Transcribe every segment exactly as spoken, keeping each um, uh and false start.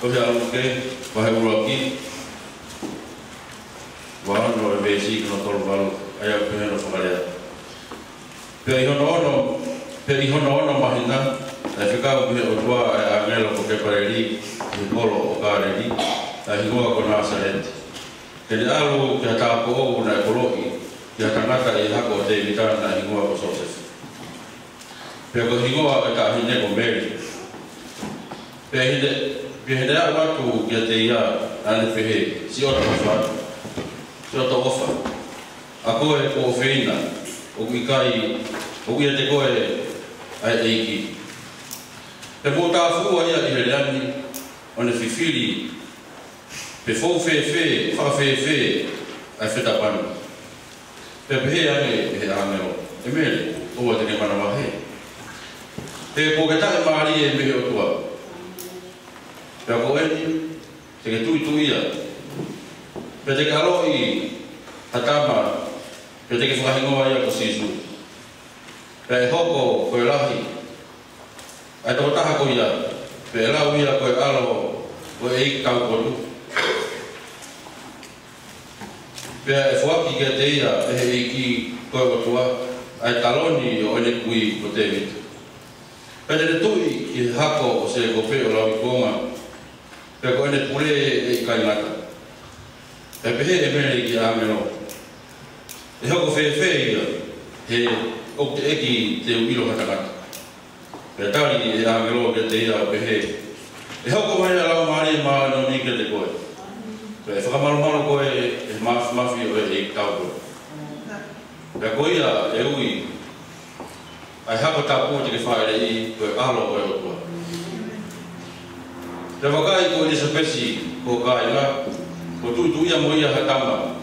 Tohi ʻa Luke, vahe ʻuluaki, vahe ono ʻo e veesi ki hono tolu valu, ʻa ia ʻoku pehē hono fakalea. Pea ʻi hono ono, pea ʻi hono ono māhina, naʻe fekau mei he ʻOtua ʻa e ʻāngelo ko Kepaleli, ki he kolo ʻo Kāleli, ʻa e hingoa ko Nāsaleti. Ke ne ʻalu ki ha tāupoʻou naʻe koloʻi, ki ha tangata ʻi he hako ʻo Tēvita naʻe hingoa ko Siosefa. Pea ko e hingoa ʻo e taʻahine ko Mele. Pea ʻi heʻene, pea ʻi heʻene aʻu atu kiate ia, naʻa ne pehē, Siʻoto ʻofa, siʻoto ʻofa, ʻa koe kuo ʻofeina, ʻoku ʻikai, ʻoku ʻiate koe ʻa e ʻEiki. Pea mou tāfuʻua ia ʻi he lea ni, ʻo ne fifili pe fou fēfē, fakafēfē ʻa e fetapa ni. Pea pehē ange ʻe he ʻāngelo, ʻE Mele, ʻoua te ke manavahē, he kuo ke taʻemālie mei he ʻOtua. Pea ko eni, te ke tuʻituʻia, pea te ke ʻaloʻi ha tama, pea te ke fakahingoa ia ko Sīsū. Pea ʻe hoko ko e lahi ʻa e tokotaha ko ia, pea ʻe lau ia ko e ʻAlo ʻo e ʻEiki Taupotu. Pea ʻe foaki kiate ia ʻe he ʻEiki ko e ʻOtua ʻa e taloni ʻo ʻene kui ko Tēvita. Pea te ne tuʻi ʻi he hako ʻo Sēkope ʻo lauikuonga, pea ko ʻene pule ʻe ʻikai ngata. Pea pehē ʻe Mele ki he ʻāngelo, ʻE hoko fēfē ia, he ʻoku teʻeki te u ʻilo ha tangata? Pea tali ʻe he ʻāngelo kiate ia ʻo pehē, ʻE hoko mai ʻa e Laumālie Māʻoniʻoni kiate koe, pea ʻe fakamalumalu koe ʻe he māfimafi ʻo e ʻEiki Taupotu. Pea ko ia ʻe ui ʻa e hako tapu te ke fāʻeleʻi ko e ʻAlo ʻo e ʻOtua. Pea vakai, ko ʻIlisapesi ko ho kāinga, kuo tuʻituʻia mo ia ha tama,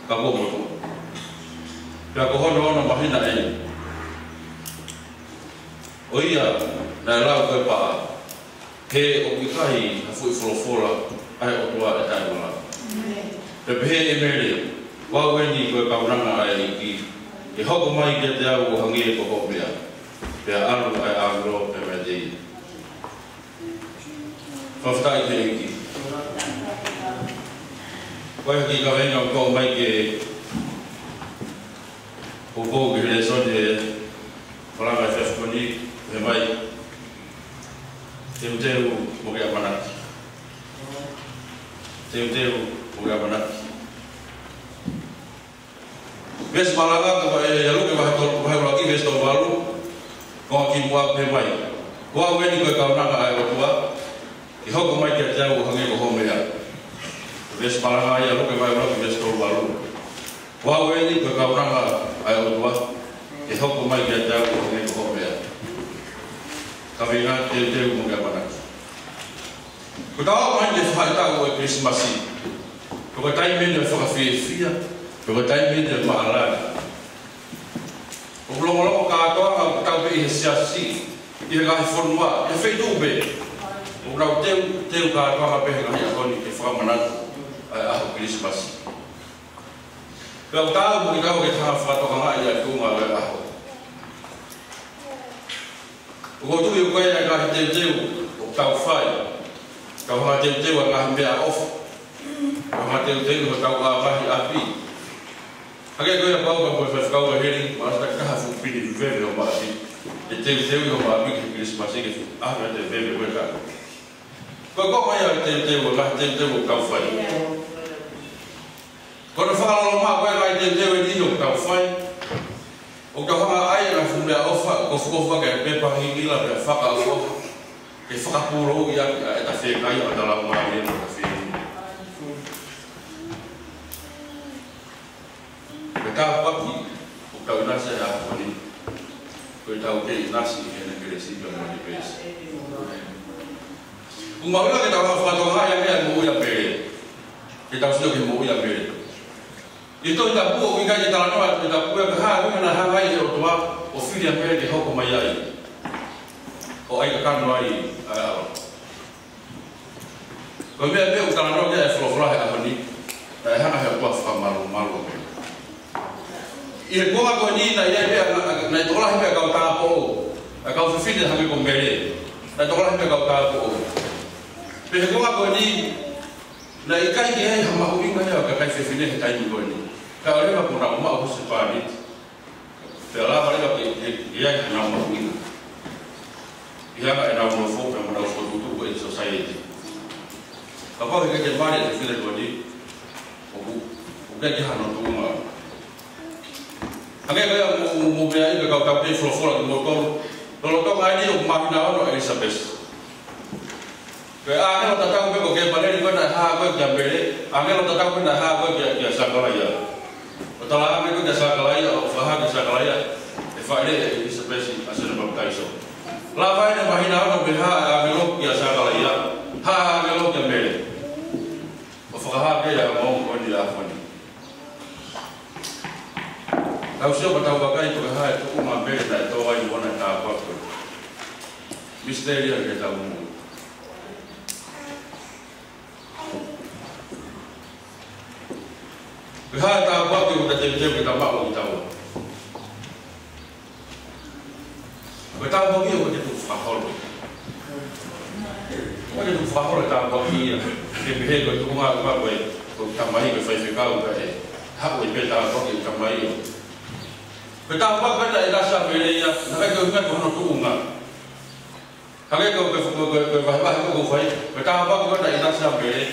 ka kuo motuʻa. Pea ko hono ono māhina eni, ʻo ia naʻe lau ko e paʻa, he ʻoku ʻikai ha foʻi folofola ʻa e ʻOtua ʻe taʻemalava. Pea pehē ʻe Mele, Ko au eni ko e kaunanga ʻa e ʻEiki, ke hoko mai kiate au ʻo hangē ko hoʻo meʻa. Pea ʻalu ʻa e ʻāngelo pea meiate ia. Fakafetaʻi ki he ʻEiki. Ko e kiʻi kaveinga ʻoku tō mai ke poupou ki he lēsoni ʻo e malanga ʻi he efiafi ko eni, pehē mai, Teuteu mo ke ʻamanaki. Teuteu mo ke ʻamanaki. Veesi malanga ko e ʻia Luke vahe tolu, vahe ʻuluaki veesi tolu valu, ko e kimuʻa, pehē mai, Ko au eni ko e kaunanga ʻa e ʻOtua, ke hoko mai kiate au ʻo hangē ko hoʻo meʻa. Veesi malanga ʻia Luke vahe ʻuluaki veesi tolu valu. Ko au eni ko e kaunanga ʻa e ʻOtua, ke hoko mai kiate au ʻo hangē ko hoʻo meʻa. Kaveinga, teuteu mo ke ʻamanaki. Ko ʻetau aʻu mai ki he faʻahitaʻu ʻo e Kilisimasi, ko e taimi eni ʻo e fakafiefia, ko e taimi eni ʻo e maʻalali. ʻOku longolongo kātoa ʻetau pē ʻi he siasi, ʻi he ngaahi fonua, ʻi he feituʻu pē, ʻoku nau teuteu kātoa pē he ngaahi ʻaho ni ke fakamanatu ʻa e ʻaho Kilisimasi. Pea ʻoku taau mo kitautolu ke tau fakatokangaʻi ʻa e tuʻunga ʻo e ʻaho. ʻOku ou tui ʻoku ʻi ai e ngaahi teuteu ʻoku tau fai. Tau hanga teuteu ʻa e ngaahi meʻaʻofa. Tau hanga teuteu hotau ngaahi ʻapi. Hangē ko ia ʻoku pau ka mo e faifekau ʻa Heli, mahalo ʻe taha fuʻu pini veve ʻo maʻapi. ʻE teuteu ʻo maʻapi ki he Kilisimasi ke fuʻu ʻaho ʻe te veve ko e ka. Ko e ko mai ʻa e teuteu, ʻa e ngaahi teuteu ʻoku tau fai. Ko hono fakaloloma ko e ngaahi teuteu ʻe niʻihi ʻoku tau fai. ʻOku tau hanga ʻai ʻa e fuʻu meʻaʻofa, kofukofu ʻaki e pepa hingila pea fakaʻofoʻofa, ke fakapūlouʻi ʻaki ʻa ʻeta fekaia ʻo ʻeta laumālie mo ʻeta fili. Ko e tāpuaki ʻoku tau ʻinasi ai he ʻaho ni, ko ʻetau kei ʻinasi ʻi heʻene kelesi pea mo ʻene peesi. ʻOku mahuʻinga ke tau fakatokangaʻi ʻa e meʻa ʻi he moʻui ʻa Mele. Ke tau sio ki he moʻui ʻa Mele. ʻI he Tohi Tapu ʻoku ʻikai ke talanoa ʻa e Tohi Tapu ia ki he hā e ʻuhinga naʻe hanga ai ʻe he ʻOtua ʻo fili ʻa Mele ke hoko mai ai, ʻo ʻai kakano ai ʻa e ʻAlo. Ko e meʻa pē ʻoku talanoa ki ai e folofola he ʻaho ni, naʻe hanga ʻe he ʻOtua ʻo fakamalumalu ʻa Mele. ʻI he kuonga ko eni naʻe ʻi ai pē, naʻe tokolahi pē ʻa e kau tāupoʻou, ʻa e kau fefine hangē ko Mele. Naʻe tokolahi pē ʻa e kau tāupoʻou. Pea he konga ko eni, naʻe ʻikai ke ʻi ai ha mahuʻinga ia ʻo e kakai fefine he taimi ko eni. Ka ʻoku leva ke nau maʻu husepāniti. Pea lava leva ke, ke, ke ʻi ai haʻanau mahuʻinga. ʻI he anga ʻenau nofo, pea mo ʻenau fokotuʻutuʻu ʻi he society. Kapau he ʻikai ke mali e fefine ko eni, ʻoku, ʻoku ʻikai ke ʻi ai hano tuʻunga. Hangē ko ia mo, mo, mo meʻa ai pē kau tau pē folofola kimoutolu. Lolotonga eni ʻoku māhina ono ʻa ʻElisapesi. Ko e ʻāngelo tatau pē ko Kepaleli ko ē naʻe hā ko ē kia Mele, ʻāngelo tatau pē naʻe hā ko ē kia, kia Sakalaia. ʻO talaange ko ē kia Sakalaia, ʻo fakahā kia Sakalaia, ʻe faʻele ʻe ʻElisapesi ʻa Sione Papitaiso. Lava ʻene māhina ono pea hā e ʻāngelo kia Sakalaia, hā e ʻāngelo kia Mele. ʻO fakahā pē ʻa e ongoongo ko eni ʻa e ʻaho ni. Tau sio ka tau vakai ko e hā e tuʻunga ʻa Mele naʻe tō ai ʻi hono tāpuaki. Misiteli ia ki heʻetau moʻui. Ko e hā e tāpuaki ʻoku ta teuteu ke ta maʻu ʻo kitaua? Ko e tāpuaki ʻoku ʻikai ke tuku fakaholo. ʻOku ʻikai ke tuku fakaholo e tāpuaki ia. Ke pehē ko e tuʻunga ʻoku maʻu ko e, ko e tamai ko e faifekau ka ʻe haʻu ai pē tāpuaki e tamai ʻo. Ko e tāpuaki ko ē naʻe ʻinasi ʻa Mele ia, naʻe ʻikai ke ʻuhinga ko hono tuʻunga. Hangē ko e, ko e, ko e, ko e vahevahe ko ē ʻoku fai, ko e tāpuaki ko ē naʻe ʻinasi ʻa Mele,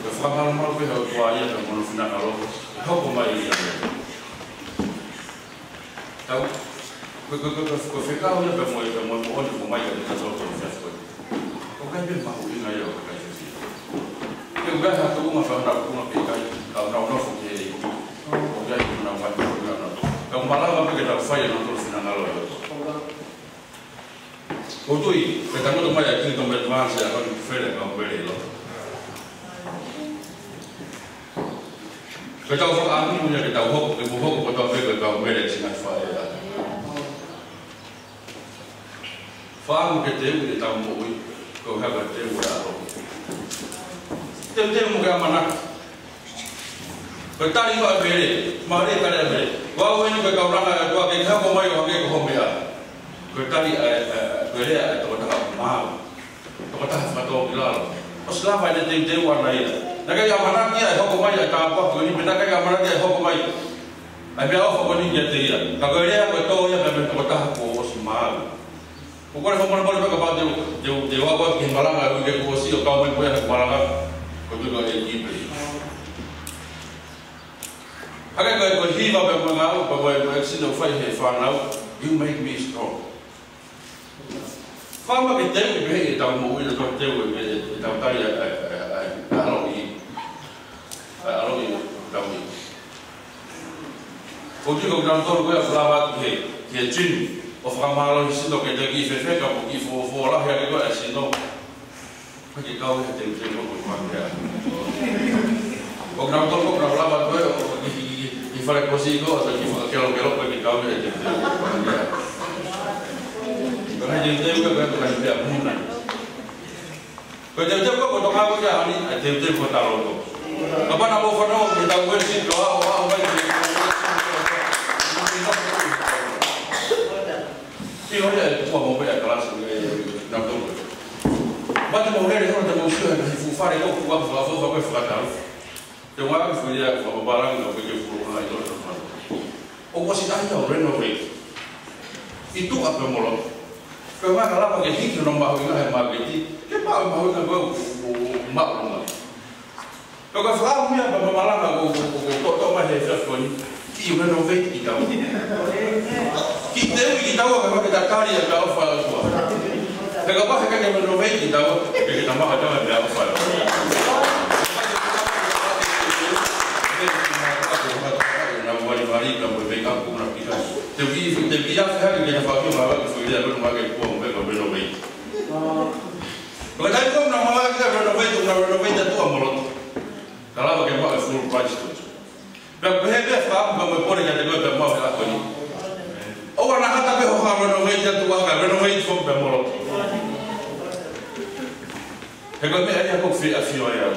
ko e fakamalumalu pē ʻa e ʻOtua ia pea mo hono finangalo, ʻe hoko mai ia. Tau, ko e, ko e, ko e, ko e fekau ia pea mo e, pea mo e moʻoni ʻoku ʻomai kiate kitautolu he efiafi ko eni. ʻOku ʻikai pē mahuʻinga ia ʻo e kakai fefine. Ke ʻoku ʻi ai ha tuʻunga, fai ha tuʻunga pe ʻikai, ka ʻoku nau nofo ki he ʻEiki. ʻOku ʻi ai honau ngaahi tuʻunga na. Ka ʻoku malava pē ke tau fai ʻa e finangalo ʻo e ʻOtua. ʻOku ou tui, ke tangutu mai ʻa e Kingdom Advance ʻa e ʻaho ni, fele ka u pele lo. Ke tau fakaʻamu ia ke tau hoko, ke mou hoko kotoa pē ko e kau Mele ʻi he ngaahi faʻē. Fakaʻamu ke teuʻi ʻetau moʻui, ko e hā ko e teu ʻa e ʻAlo. Teuteu mo ke ʻamanaki. Ko e tali ʻa Mele, mālie e tali ʻa Mele. Ko au eni ko e kaunanga ʻa e ʻOtua, ke ke hoko mai ʻo hangē ko hoʻo meʻa. Ko e tali ʻa e, ʻa e, ko e lea ʻa e tokotaha maau. Tokotaha fakatōkilalo. ʻOsi lava ʻene teuteu ʻana ia. Naʻe ʻikai ʻamanaki ia ʻe hoko mai ʻa e tāpuaki ko eni, pea naʻe ʻikai ʻamanaki ia ʻe hoko mai ʻa e meʻaʻofa ko eni kiate ia. Ka ko e lea ko e tō ia pē mei he tokotaha kuo ʻosi maau. ʻOku ou kole fakamolemole pē kapau te u, te u, te u ʻalu atu ki he malanga ʻo e uike kuo ʻosi ʻo kau mai ko ē ʻa e malanga. Ko e tuʻu ʻa e ʻEiki pē. Hangē ko e, ko e hiva pē mo e ngāue, pē mo e, mo e action ʻoku fai ʻe he fānau, "You make me strong." Fakaʻamu ke teuʻi pē ʻetau moʻui, ʻetau teu e, e, ʻetau tali ʻa e, ʻa e, ʻa e, ʻa e ʻaloʻi, ʻa e ʻaloʻi ʻetau ʻi. ʻOku ou tui ko kinautolu ko ē ʻoku lava atu ki he, ki he gym, ʻo fakamālohi sino ke te kiʻi fefeka, mo kiʻi fōfō lahi ake ko ē ʻa e sino. Ko e kiʻi kau ia he teuteu ko e fakameʻa. ʻOku nau toko, ʻoku nau lava ko ē, ʻo kiʻi, kiʻi, kiʻi fale kosi ko, ʻo kiʻi fakakelokelo ko e kiʻi kau ia he teuteu ko e fakameʻa. Ko e teuteu ko e, ko e kiʻi meʻa muna. Ko e teuteu ko e, ko e tonga ko ia ʻa e ʻaho ni, ʻa e teuteu ko e taloto. Kapau naʻa mou fanongo ki heʻetau uesi, ko e ʻaho, ʻaho mai, Ki hoi e kua mo pea kalasi e nau tau. Mate mo lele hona te mo sio e fuʻu fale ko kua fakafofa ko e fakatau. Te ua ki fuʻu ia fakapapalagi ka peke fuʻu ha i lona fale. ʻOku ʻosi ʻai au renovate. ʻI tuʻa pē mo loto. Ko e maka lava ke hiki hono mahuʻinga he maketi. Ke maʻu mahuʻinga ko e u, u, u, maʻu longa. Ka ko e fakaʻamu ia pea mo e malanga ko, ko, ko, ko, ko, ko, mai he efiafi ko eni, kiʻi renovate kitaua. Kiʻi teuʻi kitaua, ka ke tatali ʻa e ʻofa ʻa e ʻOtua. He kapau he ʻikai ke renovate kitaua, ke ke tamaka taua e ʻofa ʻa e ʻOtua. Nau valivali, ka mo e makeup, ko na pika. Te u kiʻi, te u kiʻi afe hake ke na fakio ma wake fuile, ko na wake kua mo e ka renovate. Ko e taimi ko ē naʻa mau ʻai ke renovate, naʻa renovate ʻa tuʻa mo loto. Ka lava ke maʻu e full price ko ē. Pea pehē pē fakaʻamu ka mo e pole kiate koe pea maʻu he ʻaho ni. ʻOua naʻa hata pē hoʻo renovate ʻa tuʻa ka renovate foki pea mo loto. He ko e meʻa ia ʻoku fie ʻafio ai au.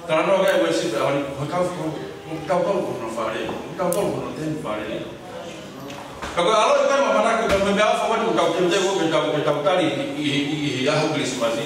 Talanoa ki ai e uesi pē ʻaho ni, ko e kau, ko, ko kitautolu ko hono fale, ko kitautolu ko hono temi fale. Ka ko e ʻaloʻi pē mo e ʻamanaki, ka mo e meʻaʻofa ko eni ʻoku tau teuteu ke tau, ke tau tali ʻi, ʻi, ʻi, ʻi he ʻaho Kilisimasi.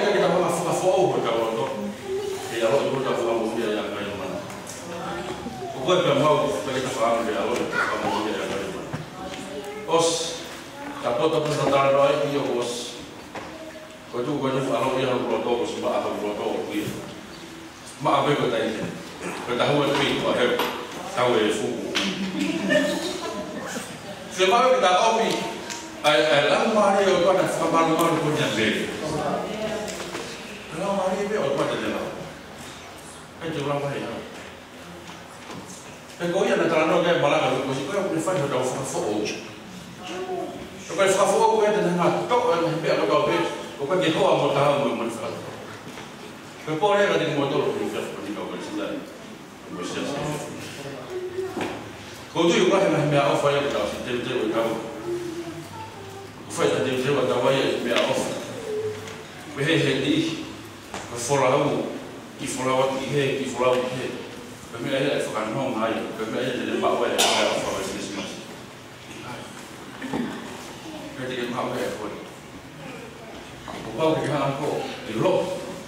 ʻikai ke tau hanga ʻo fakafoʻou hotau loto, ke ʻaloʻi hotau fakamoʻui ʻa e anga ʻo e mana. Ko koe pē mo au, ʻikai ke tau hanga ʻo ʻaloʻi hotau fakamoʻui ʻa e anga ʻo e mana. ʻOsi, ka poto pē hono talanoa ʻi ʻo ʻosi. Ko e tuʻu ko eni ʻoku ʻaloʻi ia hoku loto, ʻosi maʻa hoku loto ʻoku ia. Maʻa pē ko e taimi. Ko e taha ua pē ko e hē. Tau e fuku. Fiemaʻu ke tau ʻomi ʻa e, ʻa e Laumālie ʻo e ʻOtua ke fakamalumalu ko eni ʻa Mele. Ko e Laumālie pē ʻo e ʻOtua te ne lau. ʻIkai te u lau ʻe au. Pea ko ia naʻa ku talanoa ki ai he malanga kuo ʻosi, ko ia ʻoku ne fai hotau fakafoʻou. Ko e fakafoʻou ko ia te ne hanga ʻo toʻo ʻa e ngaahi meʻa kotoa pē, ʻoku ʻikai ke hoa mo taha mo e mani fakatoka. Ko e pole ka te ni mo tolo ki he fia fakanika o Kalisitiane. Mo e siasi. Ko e tui ʻoku ʻi ai e ngaahi meʻaʻofa ia ʻoku tau ʻosi teuteu ʻe tau. ʻOku fai ʻetau teuteu ʻa tau ai e meʻaʻofa. Ko e hē he niʻihi. Ko e folau, kiʻi folau atu ki hē, kiʻi folau ki hē. Ko e meʻa ia ʻe fakanonga ai, ko e meʻa ia te ne maʻu ai e meʻaʻofa ʻo e Kilisimasi. Pea te ke maʻu ʻe koe. Kuo pau ke ke hanga ʻo ʻilo,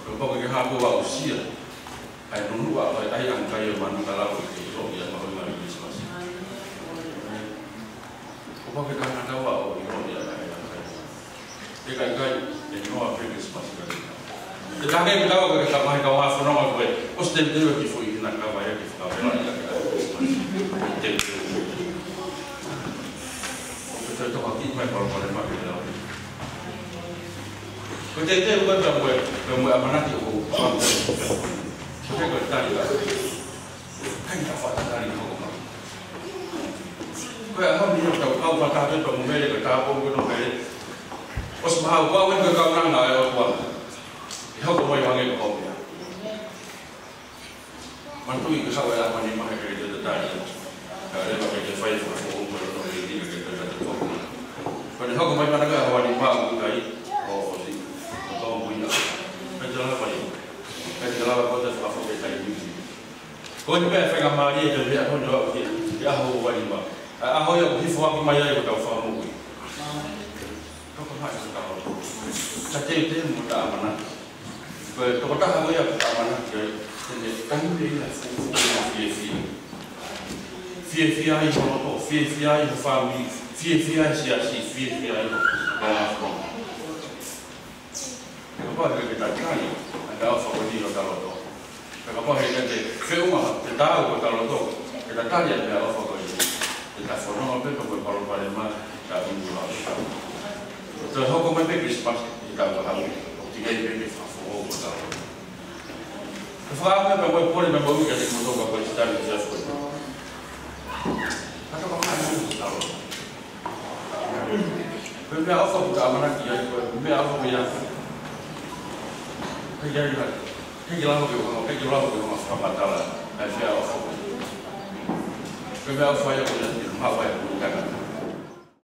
kuo pau ke ke hanga ʻo aʻusia ʻa e nunuʻa ʻo e ʻaiʻanga kai ʻo e manu ka lava ke ke ʻilo ʻa e mahuʻinga ʻo e Kilisimasi. Kuo pau ke ke hanga ʻo ʻilo ʻa e ʻaiʻanga kai. ʻIkai, ʻikai, ʻe noa pē Kilisimasi ka ʻikai. Te tau ke tau ke tau mai kau ʻa fononga ko ē, ʻosi teuteu e kiʻi foʻi hina kava ia ke fakapela ia ke tau Kilisimasi. Teuteu. ʻOku te toka ki mai palopalema ke lau. Ko e teuteu ko ē pea mo e, pea mo e ʻamanaki ʻoku, ko e tali ka. ʻIkai ke tau fakatatali hoko mai. Ko e ʻaho ni ʻoku tau kau fakataha pē mo Mele, ko e tāpuaki ko ē ʻo Mele. ʻOsi mahalo ko au eni ko e kaunanga ʻa e ʻOtua. ʻE hoko mai hangē ko hoʻo meʻa. Manatuʻi ko e haʻu e ʻaho ni mahalo ʻikai ke te tatali. Ka leva ke te fai fakafoʻou mo e loto lelei ke te tatali. Ko ʻene hoko mai mana ko e ʻaho ni mahalo ʻikai, ʻo, ʻosi. Ko tō mo ia. ʻIkai te lava ia. ʻIkai te lava ko e te fakafoʻou ke taimi. Ko eni pē faingamālie ke meʻa ko eni ʻo aʻu ki he ʻaho ua nima. ʻA e ʻaho ia ʻoku hifo ʻaki mai ai hotau fakamoʻui. Tokomaʻi hotau loto. Ka teuteu mo ʻetau ʻamanaki. Ko e tokotaha ko ia ʻoku tau ʻamanaki ai. Te ne ʻomi pē ia fuʻu, fuʻu fiefia. Fiefia ai ho loto, fiefia ai ho fāmili, fiefia ai siasi, fiefia ai ho, ho ngaahi fononga. Kapau he ʻikai ke tau tatali ʻa e ʻofa ko eni ʻi hotau loto. Kapau he ʻikai ke feʻunga ke tau ko hotau loto ke tatali ʻa e ʻofa ko eni. Te tau fononga pē pea mo e palopalema, tau inu lau. Te hoko mai pē Kilisimasi, te tau ka haʻu. ʻOku teʻeki ai pē ke fakafoʻou hotau loto. Ke fakaʻamu pē mo e pole mo e moʻui kiate kimoutolu kau Kalisitiane ʻi he efiafi ko eni. Ka toka mai hotau loto. Ko e meʻaʻofa ʻoku tau ʻamanaki ai, ko e meʻaʻofa ko ia. ʻIkai ke ʻi ai ha, ʻikai ke lava ke u hanga, ʻikai ke lava ke u hanga ʻo fakamatala ʻa e meʻaʻofa ko ia. Ko e meʻaʻofa ia ko ia, ʻe maʻu ai ʻe he tangata.